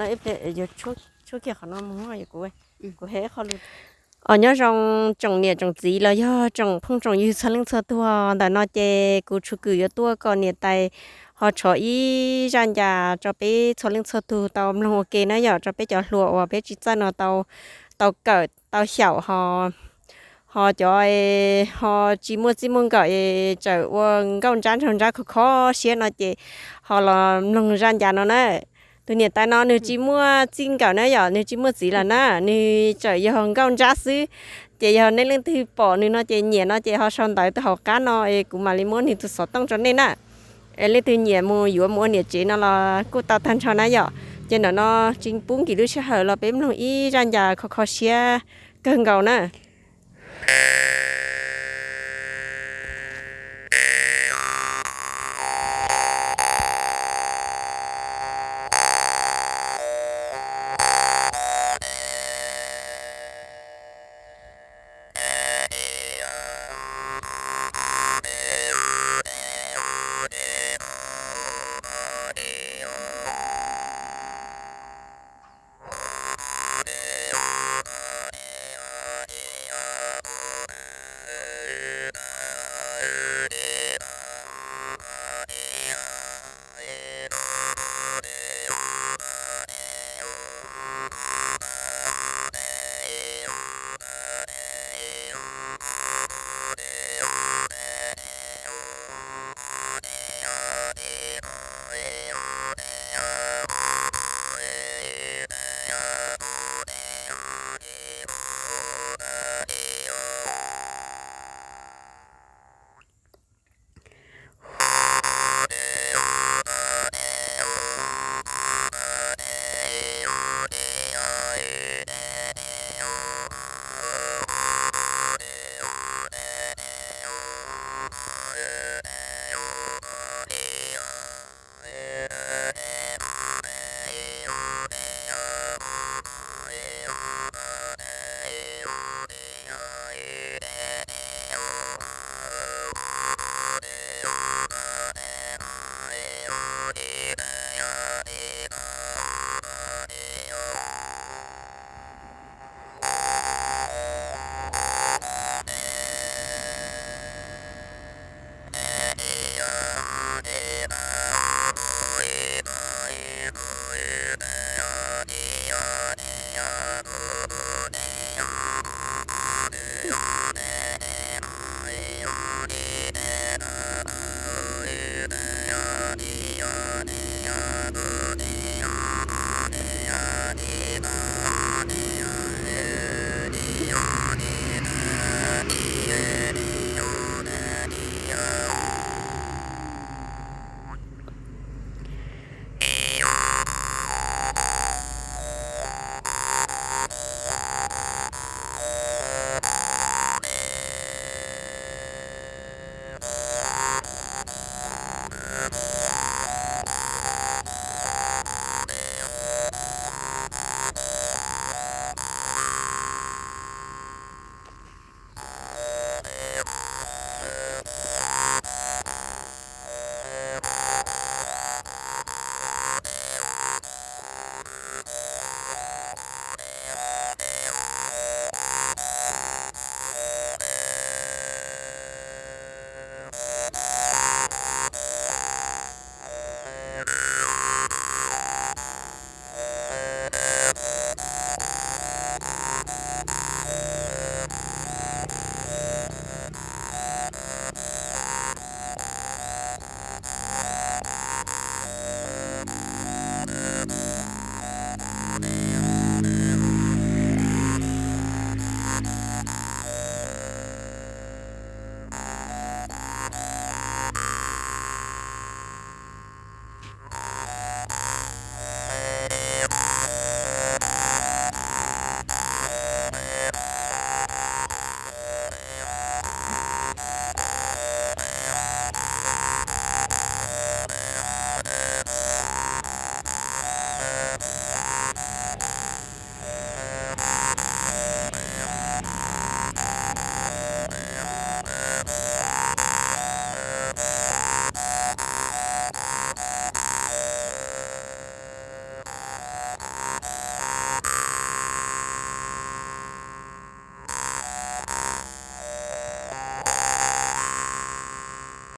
Yuav tshuab kiag qhov no mus, kuv, kuv he qhov lus. Os, nyob zoo tsoom niam tsoom txiv los yog tsoom phooj tsoom ywg txhua leej txhua tug. Ntawm no ces kuv Tshuv Kwm yuav tuaj kom niam tais ho tshov ib zaj ncas rau peb txhua leej txhua tug tau mloog ua ke na yom, rau peb cov hluas uas peb tsis txawj no tau, tau kawm tau xyaum ho, ho cov ho tsis muaj txij muaj nkawm es txawm ua nkauj ntsab nraug ntsab kho kho siab no ces ho los mloog zaj ncas no na. Tus niam tais no nws tsis muaj txij nkawm na yom, nws tsis muaj txiv lawm na, nws txawm yog nkauj ntsab xwb. Ces yog nej leej twg pom nws no ces nyiam no ces ho sau ntawv tuaj hauv qab no es kuv mam li muab nws tus xov tooj rau nej na. Es leej twg nyiam mus yuav mus ua niam tsev no los kuj tau tag nrho na yom. Ces ntawm no tsis pub nkim lub sij hawm los peb mloog ib zaj ncas kho kho siab kawg nkaus na.